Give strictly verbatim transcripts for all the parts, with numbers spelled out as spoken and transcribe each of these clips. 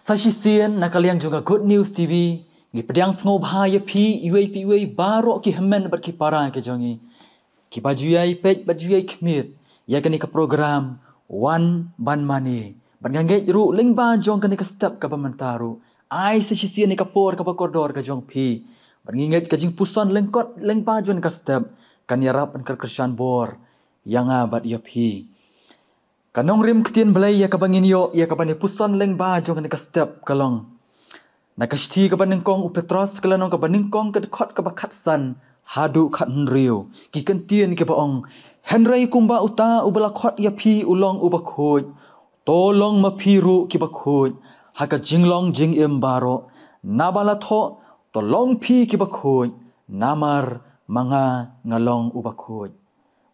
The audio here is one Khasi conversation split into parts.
Sa shisien na ka liang jong ka Good News T V, ngi pdiang sngewbha ïa phi iwei pa iwei baroh ki hynmen bad ki para ki jong ngi, kiba ju ïai peit bad ju ïai khmih ïa kane ka program Wan Ban Mane. Bad nga ngeit ruh lyngba jong kane ka step kaba mynta ruh, ai sa shisien ïa ka por kaba kordor ka jong phi, bad ngi ngeit ka jingpuson lyngkot lyngba jong ka step kan ïarap ban kyrshan bor ïa nga bad ïa phi. Ka nongrim ktien Blei ïa kaba ngin ïoh ïa kaban ïa puson lyngba jong kane ka step ka long na ka shithi kaba nyngkong u Petros, ka lynnong kaba nyngkong, ka dkhot kaba khatsan haduh khathynriew. Ki kyntien kiba ong: Hynrei kumba uta uba la khot ïa phi u long uba khuid, to long ma phi ruh kiba khuid ha ka jinglong jingim baroh. Naba la thoh: To long phi kiba khuid, namar ma nga nga long uba khuid.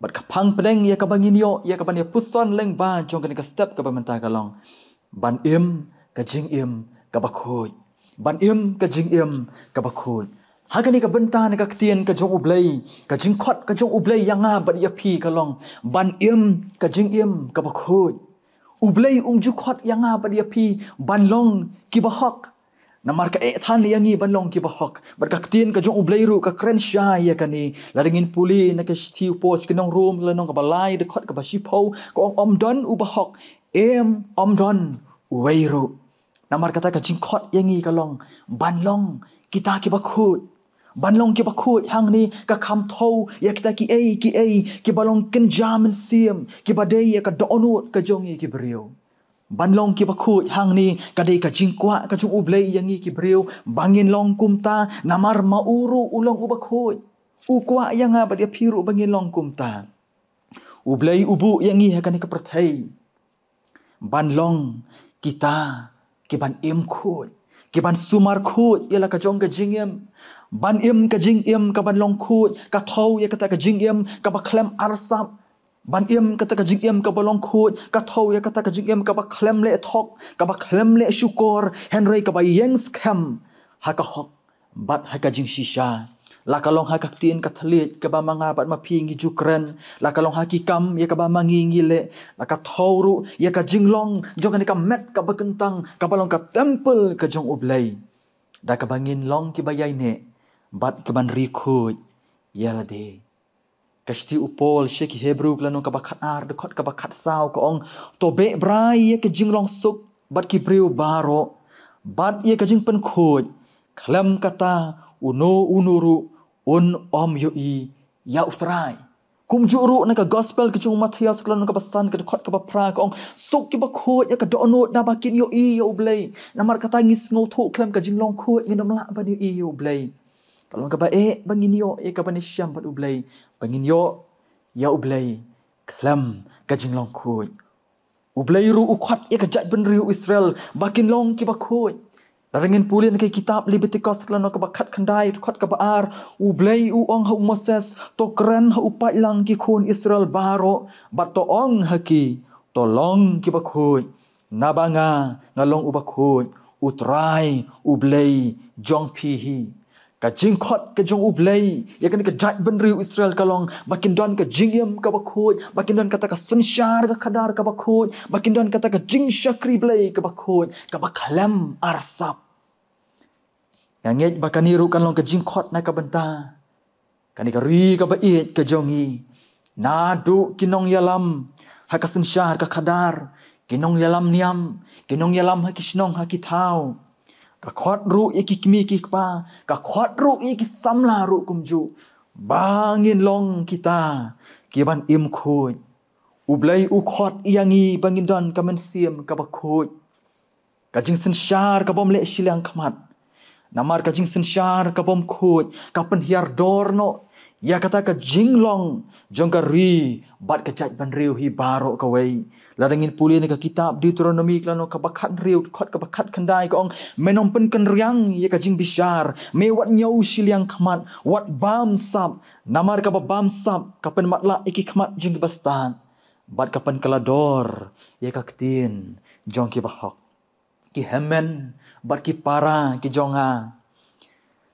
Bad ka phang pdeng ïa kaba ngin ïoh ïa kaban ïa puson lyngba jong kane ka step kaba mynta ka long: Ban im ka jingim kaba khuid. Ban im ka jingim kaba khuid. Ha kane ka bynta na ka ktien ka jong U Blei, ka jingkhot ka jong U Blei ïa nga bad ïa phi ka long: Ban im ka jingim kaba khuid. U Blei um ju khot ïa nga bad ïa phi ban long kiba hok. Namar ka eh than ïa ngi ban long kiba hok. Bad ka ktien ka jong U Blei ruh ka kren shai ïa kane. Lada ngin pule na ka shithi u Paul sha ki nong Rom, lynnong kaba lai, dkhot kaba shiphew, ka ong: Ym don uba hok, em, ym don uwei ruh. Namar kata ka jingkhot ïa ngi ka long ban long kita kiba khuid. Ban long kiba khuid hangne ka kham thew ïa kita kiei kiei kiba long kynja mynsiem, kiba dei ïa ka dohnud ka jong ngi ki briew. Ban long kiba khuid hangne ka dei ka jingkwah ka jong U Blei ïa ngi ki briew ba ngin long kumta, namar ma u ruh u long uba khuid. U kwah ïa nga bad ïa phi ruh ba ngin long kumta. U Blei u buh ïa ngi ha kane ka pyrthei ban long kita kiban im khuid, kiban sumar khuid ïa la ka jong ka jingim. Ban im ka jingim kaban long khuid, ka thew ïa kata ka jingim kaba khlem arsap. Ban im kata ka jingim kaba long khuid, ka thew ïa kata ka jingim kaba khlem leh thok, kaba khlem leh shukor, hynrei kaba ïeng skhem ha ka hok bad ha ka jingshisha. La ka long ha ka ktien ka thylliej kaba ma nga bad ma phi ngi ju kren, la ka long ha ki kam ïa kaba ma ngi ngi leh, la ka thew ruh ïa ka jinglong jong kane ka met kaba kyntang kaba long ka templ ka jong U Blei, da kaba ngin long kiba ïaineh bad kiban ri khuid ïa lade. Ka shithi u Paul sha ki Hebru, ka lynnong kaba khatar, dkhot kaba khatsaw, ka ong: To beh brai ïa ka jinglong suk bad ki briew baroh bad ïa ka jingpynkhuid. Khlem kata uno uno ruh un ym ïohi ïa U Trai. Kumjuh ruh na ka gospel ka jong u Mathaios, ka lynnong kaba san, ka dkhot kaba phra, ka ong: Suk kiba khuid ïa ka dohnud, naba kin ïohi ïa U Blei. Namar kata ngi sngewthuh khlem ka jinglong khuid ngin ym lah ban ïohi ïa U Blei. Ka long kaba eh ba ngin ïoh ïa kaban ïashem bad U Blei, ba ngin ïoh ïa U Blei khlem ka jinglong khuid. U Blei ruh u khot ïa ka jaitbynriew Israel ba kin long kiba khuid. Lada ngin pule na ka kitab Lebitikos, ka lynnong kaba khatkhyndai, dkhot kaba ar, U Blei u ong ha u Moses: To kren ha u paidlang ki khun Israel baroh bad to ong ha ki: To long kiba khuid, naba nga nga long uba khuid, U Trai U Blei jong phi hi. Ka jingkhot ka jong U Blei ïa kane ka jaitbynriew Israel ka long ba kin don ka jingim kaba khuid, ba kin don kata ka synshar ka khadar kaba khuid, ba kin don kata ka jingshakri Blei kaba khuid, kaba khlem arsap. Nga ngeit ba kane ruh kan long ka jingkhot na ka bynta kane ka ri kaba ïeit ka jong ngi. Naduh ki nongïalam ha ka synshar ka khadar, ki nongïalam niam, ki nongïalam ha ki shnong ha ki thaw, ka khot ruh ïa ki kmie ki kpa, ka khot ruh ïa ki samla ruh kumjuh, ba ngin long kita kiban im khuid. U Blei u khot ïa ngi ba ngin don ka mynsiem kaba khuid. Ka jingsynshar ka bym leh shiliang khmat. Namar ka jingsynshar ka bym khuid ka pynhiar dor noh ïa kata ka jinglong jong ka ri bad ka jaitbynriew hi baroh kawei. Lada ngin pule na ka kitab Deuteronomi, ka lynnong kaba khathynriew, dkhot kaba khatkhyndai, ka ong: Men ym pynkynriang ïa ka jingbishar, me wat ñiew shiliang khmat, wat bamsap, namar kaba bamsap ka pynmatlah ïa ki khmat jong kiba stad bad ka pynkylla dor ïa ka ktien jong kiba hok. Ki hynmen bad ki para ki jong nga,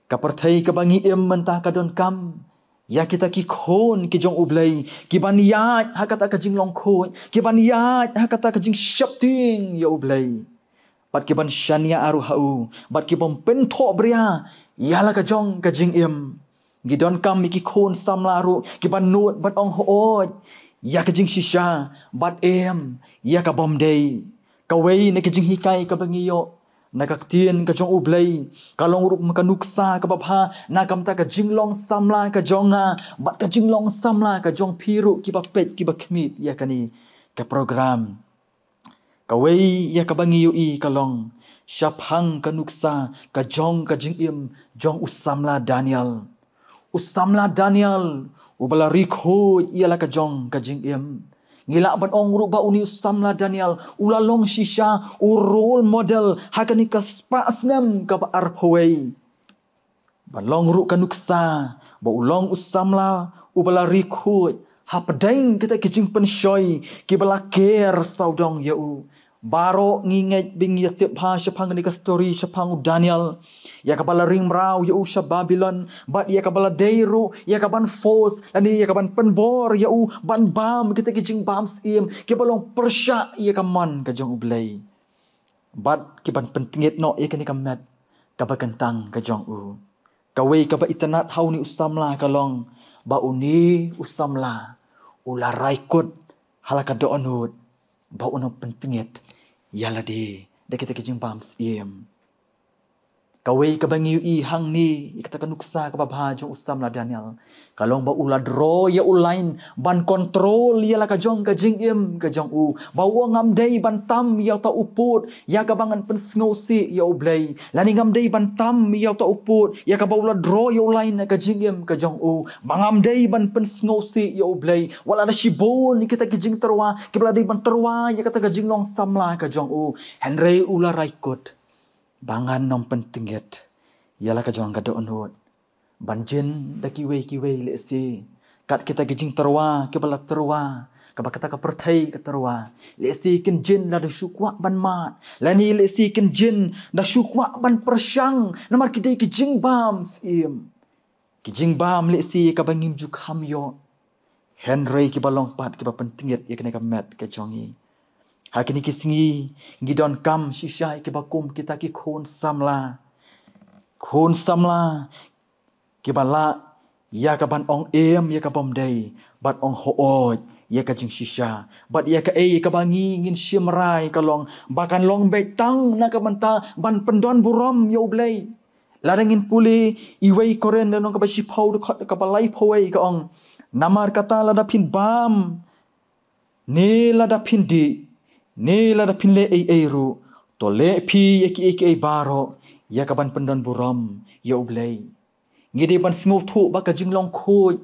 ka pyrthei kaba ngi im mynta ka donkam ïa kita ki khun ki jong U Blei kiban ïaid ha kata ka jinglong khuid, kiban ïaid ha kata ka jingsheptieng ïa U Blei. bad ki ban shaniah ruh ha u, bad ki bym pynthoh bria ïa la ka jong ka jingim. Ngi donkam ïa ki khun samla ruh ki ban nud bad ong hooid ïa ka jingshisha bad em ïa ka bym dei. Kawei na ki jinghikai kaba ngi ïoh na ka ktien ka jong U Blei ka long ruh ka nuksa kaba bha na ka bynta ka jinglong samla ka jong nga bad ka jinglong samla ka jong phi ruh kiba peit kiba khmih ïa kane ka program. Kawei ïa kaba ngi ïohi ka long shaphang ka nuksa ka jong ka jingim jong u samla Daniel. U samla Daniel uba la ri khuid ïa la ka jong ka jingim. Ngi lah ban ong ruh ba une u samla Daniel u la long shisha u role model ha kane ka spah snem kaba arphew wei. Ban long ruh ka nuksa ba u long u samla uba la ri khuid hapdeng kita ki jingpynshoi kiba la ker sawdong ïa u. Baroh ngi ngeit ba ngi ïa tip bha shaphang kane ka story shaphang u Daniel, ïa kaba la ring mraw ïa u sha Babilon, bad ïa kaba la dei ruh ïa ka ban force lane ïa ka ban pynbor ïa u ban bam kita ki jingbam syiem kiba long pyrshah ïa ka mon ka jong U Blei, bad ki ban pyntngit noh ïa kane ka met kaba kyntang ka jong u. Kawei kaba itynnad ha une u samla ka long ba une u samla u la rai kut ha la ka dohnud ba un ym pyntngit ïa lade da kita ki jingbam syiem. Kawei kaba ngi ïohi hangne ïa kata ka nuksa kaba bha jong u samla Daniel ka long ba u la draw ïa u line ban control ïa la ka jong ka jingim ka jong u, ba u ong ngam dei ban tam ïa uta u pud ïa kaba ngan pynsngewsih ïa U Blei, lane ngam dei ban tam ïa uta u pud ïa kaba u la draw ïa u line na ka jingim ka jong u, ba ngam dei ban pynsngewsih ïa U Blei wat la da shibun ïa kita ki jingtyrwa kiba la dei ban tyrwa ïa kata ka jinglong samla ka jong u. Hynrei u la rai kut ba ngan ym pyntngit ïa la ka jong ka dohnud. Ban jin da kiwei kiwei lehse kat kita ki jingtyrwa kiba la tyrwa, kaba kata ka pyrthei ka tyrwa, lehse kin jin da shu kwah ban mad, lane lehse kin jin da shu kwah ban pyrshang namar ki dei ki jingbam syiem. Ki jingbam lehse kaba ngim ju kham ïoh, hynrei kiba long pat kiba pyntngit ïa kane ka met ka jong ngi. Ha kine ki sngi ngi donkam shisha ïa kiba kum kita ki khun samla. Khun samla kiba lah ïa ka ban ong em ïa ka bym dei bad ong hooid ïa ka jingshisha. Bad ïa kaei ïa kaba ngi ngin shim rai ka long ba kan long beit tang na ka bynta ban pyndon burom ïa U Blei. Lada ngin pule iwei Korinth lynnong kaba shiphew dkhot kaba laiphew wei ka ong, namar kata lada phin bam ne lada phin dih ne lada phin leh ei ei ruh, to leh phi ïa kiei kiei baroh ïa ka ban pyndon burom ïa U Blei. Ngi dei ban sngewthuh ba ka jinglong khuid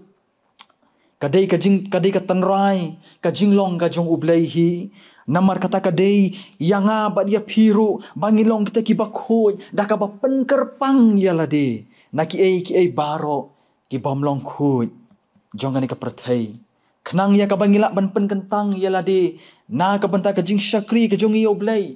ka dei ka jing, ka dei ka tynrai ka jinglong ka jong U Blei hi. Namar kata ka dei ïa nga bad ïa phi ruh ba ngi long kita kiba khuid da kaba pynkyrpang ïa lade na kiei kiei baroh ki bym long khuid jong kane ka pyrthei, khnang ïa kaba ngi lah ban pynkyntang ïa lade na ka bynta ka jingshakri ka jong ngi ïa U Blei.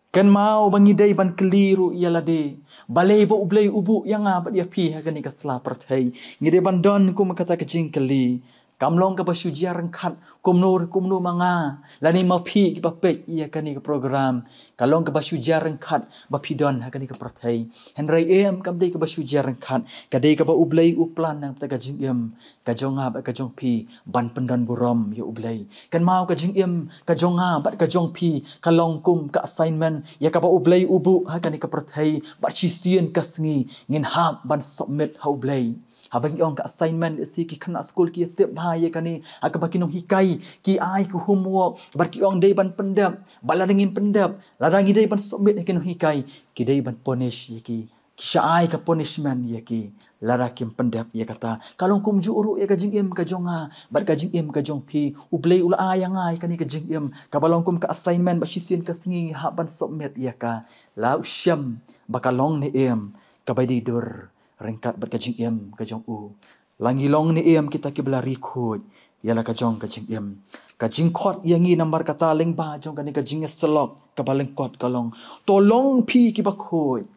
Kynmaw ba ngi dei ban kylli ruh ïa lade, balei ba U Blei u buh ïa nga bad ïa phi ha kane ka sla pyrthei? Ngi dei ban don kum kata ka jingkylli. Kam long kaba shu jia ryngkat kumno kumno ma nga lane ma phi kiba peit ïa kane ka program. Ka long kaba shu jia ryngkat ba phi don ha kane ka pyrthei. Hynrei em, kam dei kaba shu jia ryngkat, ka dei kaba U Blei u plan na ka bynta ka jingim ka jong nga bad ka jong phi ban pyndon burom ïa U Blei. Kynmaw ka jingim ka jong nga bad ka jong phi ka long kum ka assignment ïa kaba U Blei u buh ha kane ka pyrthei bad shisien ka sngi ngin hap ban submit ha U Blei. Haba ngi ong ka assignment, lehse ki khynnah skul ki ïa tip bha ïa kane, ha kaba ki nonghikai ki ai ki homework bad ki ong dei ban pyndep, bad lada ngim pyndep, lada ngi dei ban submit ha ki nonghikai, ki dei ban punish ïa ki. Ki shah ai ka punishment ïa ki lada kim pyndep ïa kata. Ka long kumjuh ruh ïa ka jingim ka jong nga bad ka jingim ka jong phi. U Blei u la ai ïa nga ïa kane ka jingim kaba long kum ka assignment ba shisien ka sngi ngi hap ban submit ïa ka. La u shem ba ka long ne em kaba dei dur ryngkat bad ka jingim ka jong u. La ngi long ne em kita kiba la ri khuid ïa la ka jong ka jingim? Ka jingkhot ïa ngi namar kata lyngba jong kane ka jingïasyllok kaba lyngkot ka long, to long phi kiba khuid,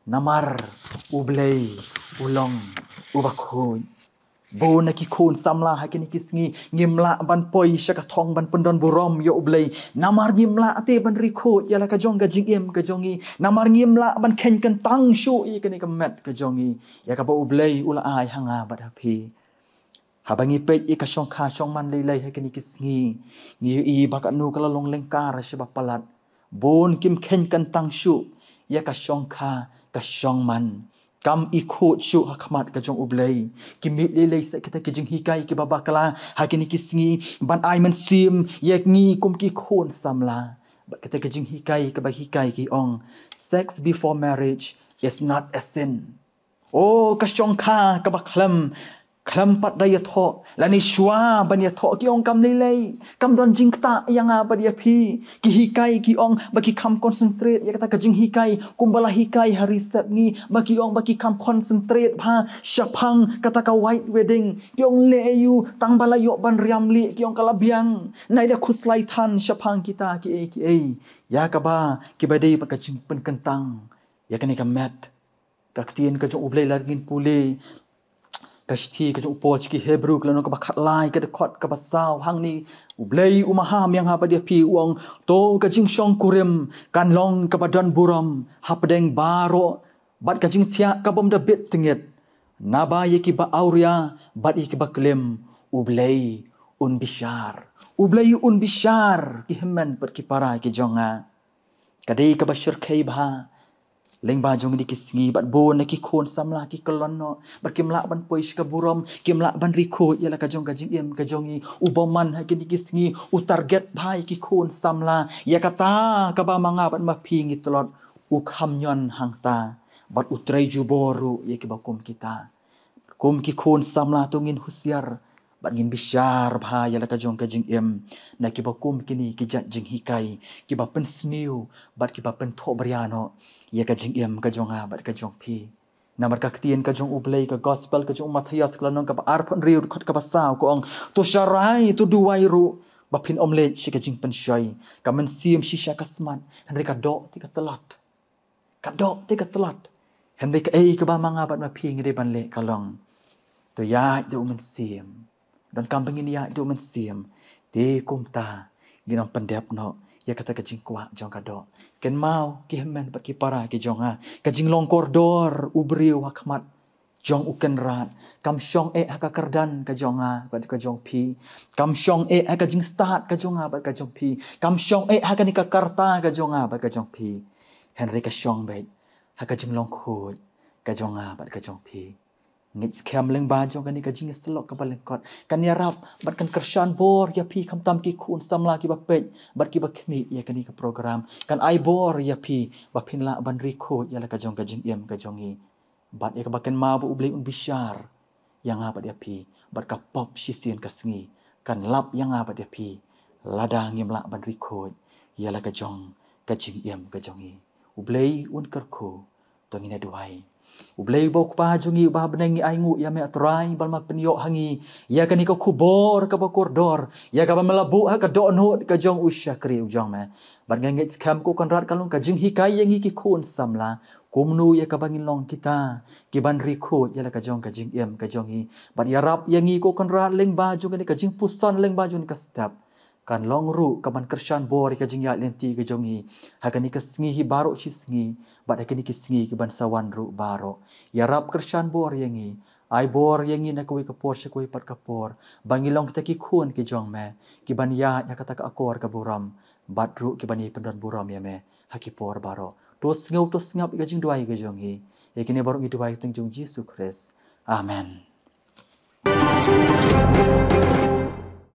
namar U Blei u long uba khuid. Bun na ki khun samla ha kine ki sngi ngim lah ban poi sha ka thong ban pyndon burom ïa U Blei. Namar ngim lah te ban ri khuid ïa la ka jong ka jingim ka jong ngi. Namar ngim lah ban khein kyntang shuh ïa kane ka met ka jong ngi, ïa kaba U Blei u la ai ha nga bad ha phi. Haba ngi peit ïa ka shongkha shongman lei lei ha kine ki sngi, ngi ïohi ba katno ka la long lyngkar sha ba palat. Bun kim khein kyntang shuh ïa ka shongkha ka shongman. Kam i khuid shuh ha khmat ka jong U Blei. Ki mih lei lei sa kita ki jinghikai kiba bakla ha kine ki sngi ban ai mynsiem ïa ngi kum ki khun samla. Bad kita ki jinghikai kaba hikai ki ong, sex before marriage is not a sin. Oh, ka shongkha kaba khlem, khlem pat da ïathoh lane shuwa ban ïathoh, ki ong kam lei lei. Kam don jingktah ïa nga bad ïa phi. Ki hikai ki ong ba ki kham concentrate ïa kata ka jinghikai kumba la hikai ha reset ngi, ba ki ong ba ki kham concentrate bha shaphang kata ka white wedding. Ki ong leh aïu, tang ba la ïoh ban riam lieh, ki ong ka la biang. Nai da khuslai than shaphang kita kiei kiei. Ïa kaba kiba dei ba ka jingpynkyntang ïa kane ka met. Ka ktien ka jong U Blei la ngin pule, ka shithi ka jong u Paul sha ki Hebru ka lynnong kaba khatlai ka dkhot kaba saw hangne. U Blei u maham ïa nga bad ïa phi, u ong, to ka jingshongkurim kan long kaba don burom hapdeng baroh, bad ka jingthiah ka bym da bit tyngit. Naba ïa kiba awria bad ïa kiba klim, U Blei un bishar. U Blei un bishar, ki hynmen bad ki para ki jong nga. Ka dei kaba shyrkhei bha lyngba jong kine ki sngi, bad bun na ki khun samla ki kyllon noh, bad kim lah ban poi sha ka burom, kim lah ban ri khuid ïa la ka jong ka jingim ka jong ngi. U bymman ha kine ki sngi u target bha ïa ki khun samla. Ïa kata kaba ma nga bad ma phi ngi tlot, u kham ñion hangta, bad u trei jubor ruh ïa kiba kum kita. Kum ki khun samla to ngin husiar bad ngin bishar bha ïa la ka jong ka jingim na kiba kum kine ki jait jinghikai kiba pynsniew bad kiba pynthohbria noh ïa ka jingim ka jong nga bad ka jong phi. Namar ka ktien ka jong U Blei, ka gospel ka jong u Mathaios ka lynnong kaba arphew hynriew dkhot kaba saw ka ong, to sharai, to duwai ruh, ba phin ym leit sha ka jingpynshoi. Ka mynsiem shisha ka smat, hynrei ka doh te ka tlot. Ka doh te ka tlot. Hynrei kaei kaba ma nga bad ma phi ngi dei ban leh ka long, to ïaid da u Mynsiem. Donkam ba ngin ïaid da u Mynsiem, te kumta ngin ym pyndep noh ïa kata ka jingkwah jong ka doh. Kynmaw, ki hynmen bad ki para ki jong nga, ka jinglong kordor u briew ha khmat jong U Kynrad kam shong eh ha ka kyrdan ka jong nga bad ka jong phi. Kam shong eh ha ka jingstad ka jong nga bad ka jong phi. Kam shong eh ha kane ka karta ka jong nga bad ka jong phi. Hynrei ka shong beit ha ka jinglong khuid ka jong nga bad ka jong phi. Ngeit skhem lyngba jong kane ka jingïasyllok kaba lyngkot kan ïarap bad kan kyrshan bor ïa phi, khamtam ki khun samla kiba peit bad kiba khmih ïa kane ka program. Kan ai bor ïa phi ba phin lah ban ri khuid ïa la ka jong ka jingim ka jong ngi. Bad ïa kaba kynmaw ba U Blei un bishar ïa nga bad ïa phi, bad ka pop shisien ka sngi kan lap ïa nga bad ïa phi lada ngim lah ban ri khuid ïa la ka jong ka jingim ka jong ngi. U Blei un kyrkhu. To ngin ïa duwai. U Blei uba U Kpa jong ngi uba ha bneng, ngi ainguh ïa me, A Trai, ba la pynïoh ha ngi ïa kane ka khubor kaba kordor, ïa kaba me la buh ha ka dohnud ka jong u shakri u jong me. Bad nga ngeit skhem, ko Kynrad, kan long ka jinghikai ïa ngi ki khun samla, kumno ïa kaba ngin long kita kiban ri khuid ïa la ka jong ka jingim ka jong ngi. Bad ïarap ïa ngi, ko Kynrad, lyngba jong kane ka jingpuson, lyngba jong kane ka step, kan long ruh kaban kyrshan bor ïa ka jingïaid lynti ka jong ngi ha kane ka sngi hi baroh shi sngi, bad ha kine ki sngi kiban sa wan ruh baroh. Ïarap kyrshan bor ïa ngi, ai bor ïa ngi na kawei ka por sha kawei pat ka por, ba ngi long kita ki khun ki jong me, kiban ïaid ha kata ka akor ka burom, bad ruh kiban ïai pyndon burom ïa me ha ki por baroh. To sngew, to sngap ïa ka jingduwai ka jong ngi. Ïa kine baroh ngi duwai ha ka kyrteng jong U Jisu Khrist. Amen.